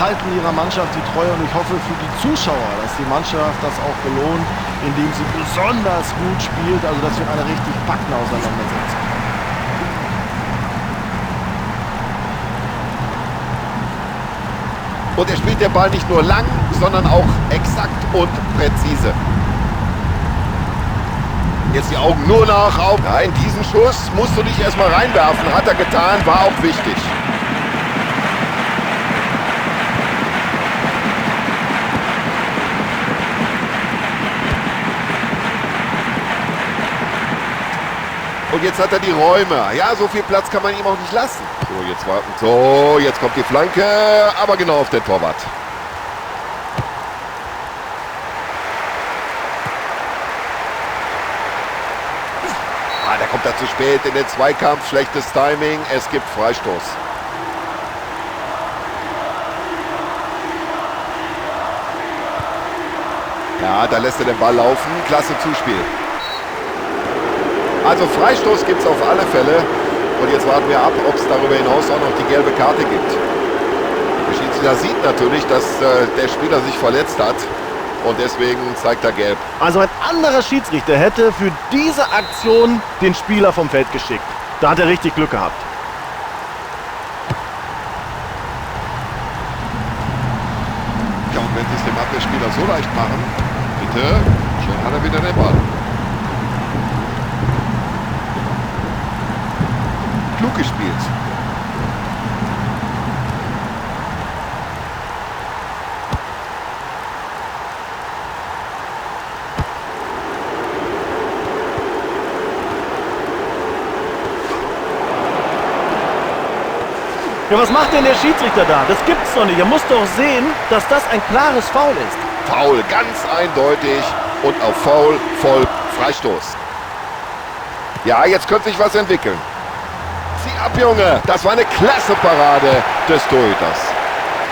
halten ihrer Mannschaft die Treue und ich hoffe für die Zuschauer, dass die Mannschaft das auch belohnt, indem sie besonders gut spielt. Also das wird eine richtig packende Auseinandersetzung. Und er spielt den Ball nicht nur lang, sondern auch exakt und präzise. Jetzt die Augen nur noch auf. Nein, diesen Schuss musst du dich erstmal reinwerfen. Hat er getan, war auch wichtig. Und jetzt hat er die Räume. Ja, so viel Platz kann man ihm auch nicht lassen. So, jetzt warten. So, jetzt kommt die Flanke, aber genau auf den Torwart. Ah, der kommt da zu spät in den Zweikampf. Schlechtes Timing. Es gibt Freistoß. Ja, da lässt er den Ball laufen. Klasse Zuspiel. Also Freistoß gibt's auf alle Fälle. Und jetzt warten wir ab, ob's darüber hinaus auch noch die gelbe Karte gibt. Der Schiedsrichter sieht natürlich, dass der Spieler sich verletzt hat. Und deswegen zeigt er gelb. Also ein anderer Schiedsrichter hätte für diese Aktion den Spieler vom Feld geschickt. Da hat er richtig Glück gehabt. Ja, und wenn sie es dem Abwehrspieler so leicht machen, bitte, schon hat er wieder den Ball. Klug gespielt. Ja, was macht denn der Schiedsrichter da? Das gibt's doch nicht. Er muss doch sehen, dass das ein klares Foul ist. Foul, ganz eindeutig. Und auf Foul folgt Freistoß. Ja, jetzt könnte sich was entwickeln. Zieh ab, Junge. Das war eine klasse Parade des Torhüters.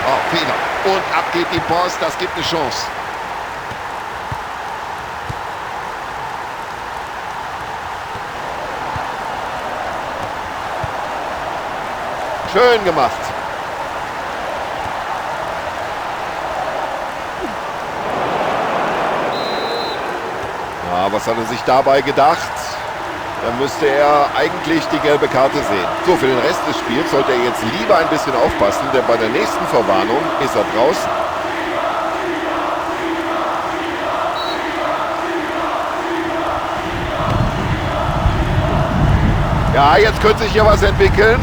Oh, Fehler. Und ab geht die Post. Das gibt eine Chance. Schön gemacht. Ja, was hat er sich dabei gedacht? Da müsste er eigentlich die gelbe Karte sehen. So, für den Rest des Spiels sollte er jetzt lieber ein bisschen aufpassen, denn bei der nächsten Verwarnung ist er draußen. Ja, jetzt könnte sich hier was entwickeln.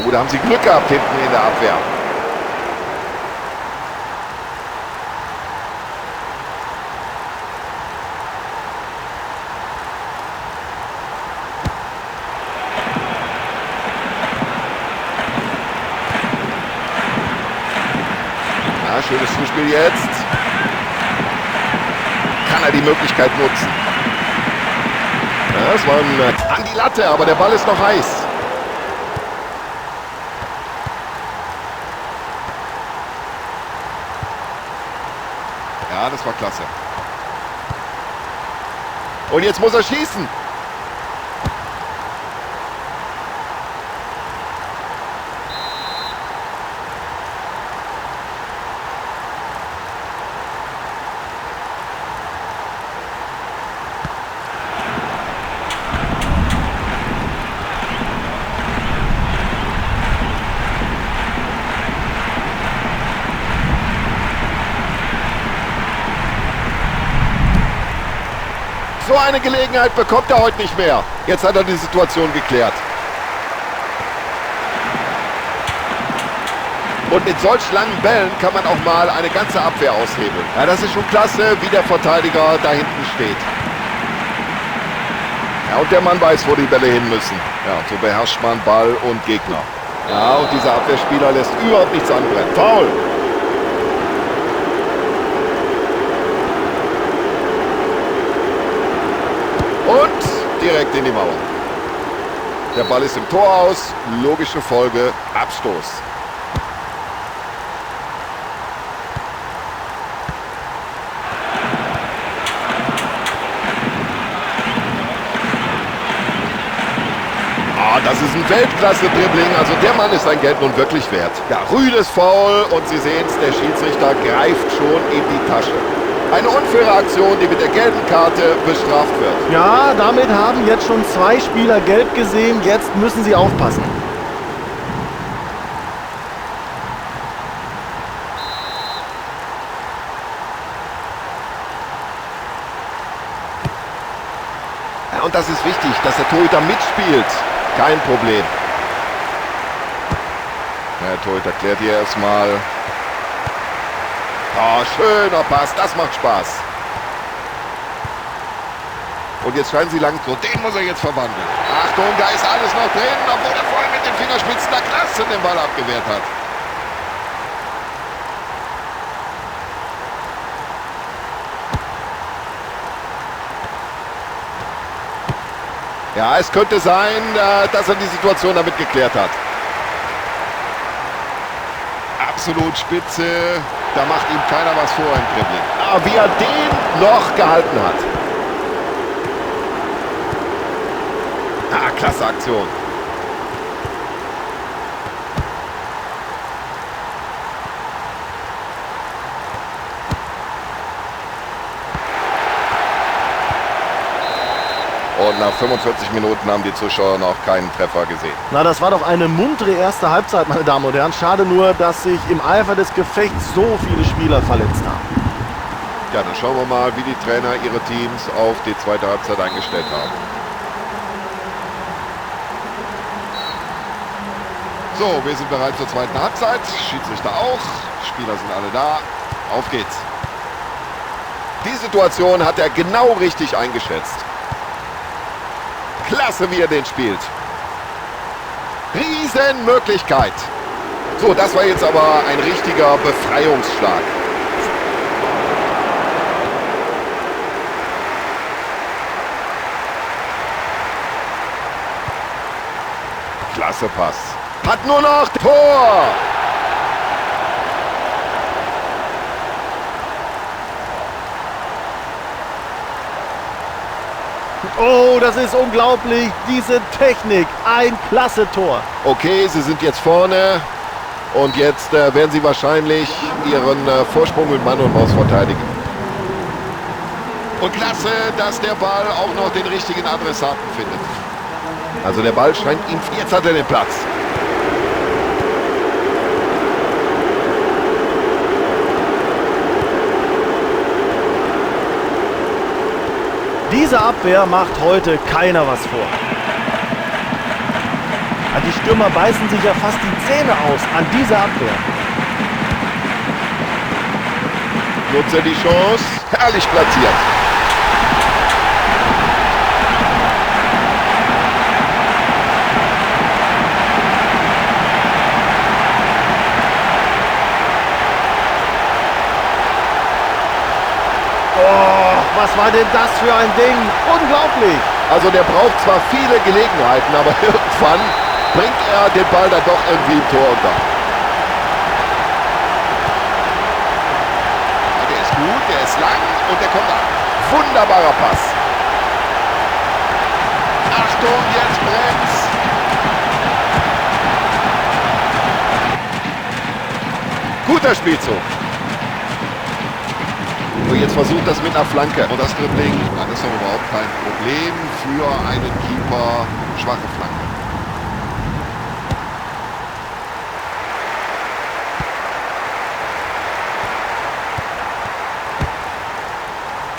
Oh, da haben sie Glück gehabt hinten in der Abwehr. Ja, schönes Zuspiel jetzt. Kann er die Möglichkeit nutzen? Ja, das war ein, an die Latte, aber der Ball ist noch heiß. Ja, das war klasse. Und jetzt muss er schießen. So eine Gelegenheit bekommt er heute nicht mehr. Jetzt hat er die Situation geklärt. Und mit solch langen Bällen kann man auch mal eine ganze Abwehr aushebeln. Ja, das ist schon klasse, wie der Verteidiger da hinten steht. Ja, und der Mann weiß, wo die Bälle hin müssen. Ja, so beherrscht man Ball und Gegner. Ja, und dieser Abwehrspieler lässt überhaupt nichts anbrennen. Foul! Und direkt in die Mauer. Der Ball ist im Tor aus. Logische Folge, Abstoß. Ah, das ist ein Weltklasse-Dribbling. Also der Mann ist sein Geld nun wirklich wert. Ja, rüdes Foul und Sie sehen es, der Schiedsrichter greift schon in die Tasche. Eine unfaire Aktion, die mit der gelben Karte bestraft wird. Ja, damit haben jetzt schon zwei Spieler gelb gesehen. Jetzt müssen sie aufpassen. Ja, und das ist wichtig, dass der Torhüter mitspielt. Kein Problem. Der Torhüter klärt hier erstmal. Oh, schöner Pass, das macht Spaß. Und jetzt scheinen sie lang. So, den muss er jetzt verwandeln. Achtung, da ist alles noch drin, obwohl er vorher mit den Fingerspitzen da klasse den Ball abgewehrt hat. Ja, es könnte sein, dass er die Situation damit geklärt hat. Absolut spitze. Da macht ihm keiner was vor im Dribbling. Ah, wie er den noch gehalten hat. Ah, klasse Aktion. Und nach 45 Minuten haben die Zuschauer noch keinen Treffer gesehen. Na, das war doch eine muntere erste Halbzeit, meine Damen und Herren. Schade nur, dass sich im Eifer des Gefechts so viele Spieler verletzt haben. Ja, dann schauen wir mal, wie die Trainer ihre Teams auf die zweite Halbzeit eingestellt haben. So, wir sind bereit zur zweiten Halbzeit. Schiedsrichter auch. Spieler sind alle da. Auf geht's. Die Situation hat er genau richtig eingeschätzt. Klasse, wie er den spielt. Riesenmöglichkeit. So, das war jetzt aber ein richtiger Befreiungsschlag. Klasse Pass. Hat nur noch Tor. Oh, das ist unglaublich. Diese Technik. Ein klasse Tor. Okay, sie sind jetzt vorne. Und jetzt werden sie wahrscheinlich ihren Vorsprung mit Mann und Maus verteidigen. Und klasse, dass der Ball auch noch den richtigen Adressaten findet. Also der Ball scheint ihm... Jetzt hat er den Platz. Diese Abwehr macht heute keiner was vor. Die Stürmer beißen sich ja fast die Zähne aus an dieser Abwehr. Nutzt er die Chance. Herrlich platziert. Oh, was war denn das für ein Ding? Unglaublich! Also der braucht zwar viele Gelegenheiten, aber irgendwann bringt er den Ball dann doch irgendwie im Tor unter. Ja, der ist gut, der ist lang und der kommt an. Wunderbarer Pass. Achtung, jetzt brennt's. Guter Spielzug. Und jetzt versucht das mit einer Flanke. Und das Dribbling, das ist doch überhaupt kein Problem für einen Keeper. Schwache Flanke.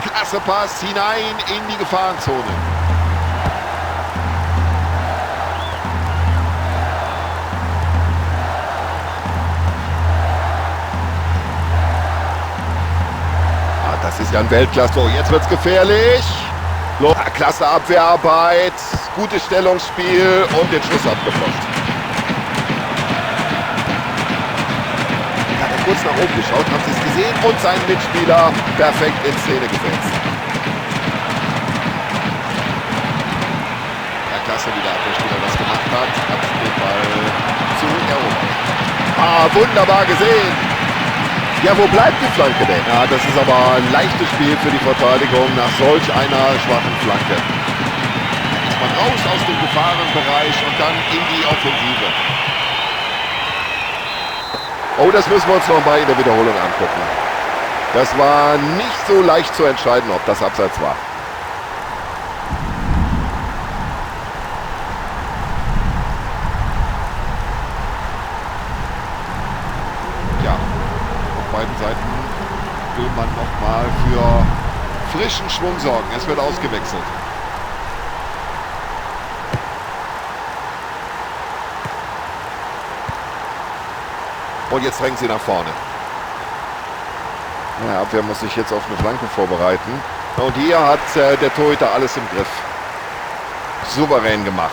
Klasse Pass hinein in die Gefahrenzone. Das ist ja ein Weltklasse. So, jetzt wird's gefährlich. Klasse Abwehrarbeit, gutes Stellungsspiel und den Schuss abgeblockt. Da hat er kurz nach oben geschaut, haben Sie es gesehen und seinen Mitspieler perfekt in Szene gesetzt. Ja, klasse, wie der Abwehrspieler das gemacht gemacht hat, hat den Ball zurückerobert. Ah, wunderbar gesehen. Ja, wo bleibt die Flanke denn? Ja, das ist aber ein leichtes Spiel für die Verteidigung nach solch einer schwachen Flanke. Da ist man raus aus dem Gefahrenbereich und dann in die Offensive. Oh, das müssen wir uns noch mal in der Wiederholung angucken. Das war nicht so leicht zu entscheiden, ob das Abseits war. Ja, auf beiden Seiten will man nochmal für frischen Schwung sorgen. Es wird ausgewechselt. Und jetzt drängen sie nach vorne. Ja, Abwehr muss sich jetzt auf eine Flanke vorbereiten. Und hier hat der Torhüter alles im Griff. Souverän gemacht.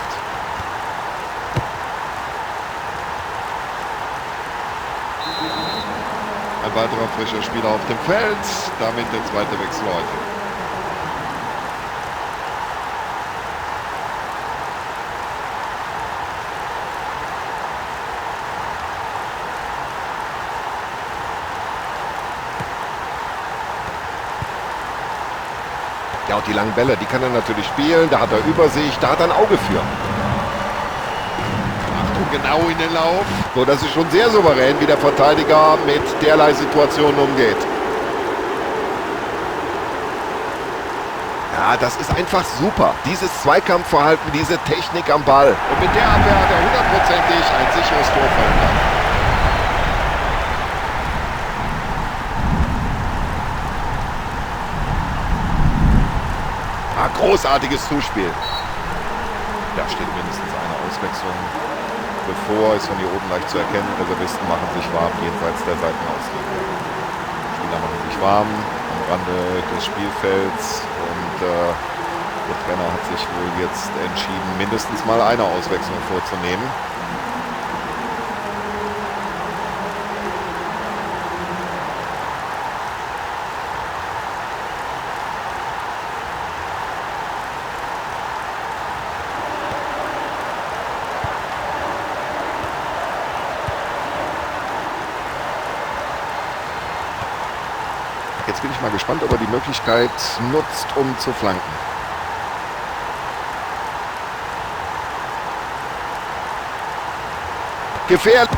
Ein weiterer frischer Spieler auf dem Feld. Damit der zweite Wechsel heute. Ja, und die langen Bälle, die kann er natürlich spielen. Da hat er Übersicht, da hat er ein Auge für. Achtung, genau in den Lauf. So, das ist schon sehr souverän, wie der Verteidiger mit derlei Situationen umgeht. Ja, das ist einfach super. Dieses Zweikampfverhalten, diese Technik am Ball. Und mit der Abwehr hat er hundertprozentig ein sicheres Tor verhindert. Ah, großartiges Zuspiel. Da steht mindestens eine Auswechslung bevor, ist von hier oben leicht zu erkennen. Reservisten machen sich warm jenseits der Seitenauslinie. Spieler machen sich warm am Rande des Spielfelds und der Trainer hat sich wohl jetzt entschieden, mindestens mal eine Auswechslung vorzunehmen. Jetzt bin ich mal gespannt, ob er die Möglichkeit nutzt, um zu flanken. Gefährlich.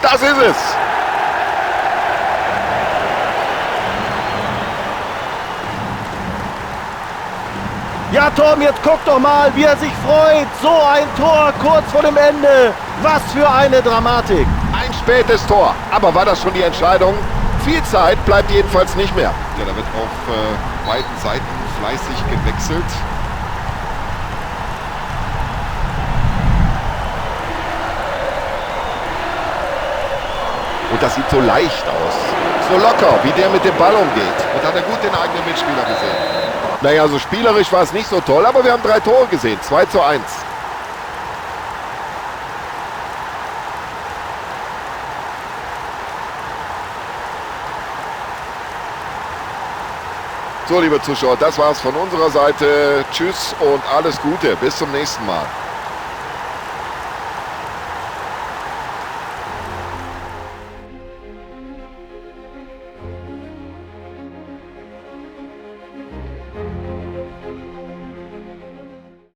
Das ist es. Ja, Tom, jetzt guck doch mal, wie er sich freut. So ein Tor kurz vor dem Ende. Was für eine Dramatik. Ein spätes Tor. Aber war das schon die Entscheidung? Viel Zeit bleibt jedenfalls nicht mehr. Ja, da wird auf beiden Seiten fleißig gewechselt. Und das sieht so leicht aus. So locker, wie der mit dem Ball umgeht. Und hat er gut den eigenen Mitspieler gesehen. Naja, so spielerisch war es nicht so toll, aber wir haben 3 Tore gesehen. 2:1. So, liebe Zuschauer, das war's von unserer Seite. Tschüss und alles Gute. Bis zum nächsten Mal.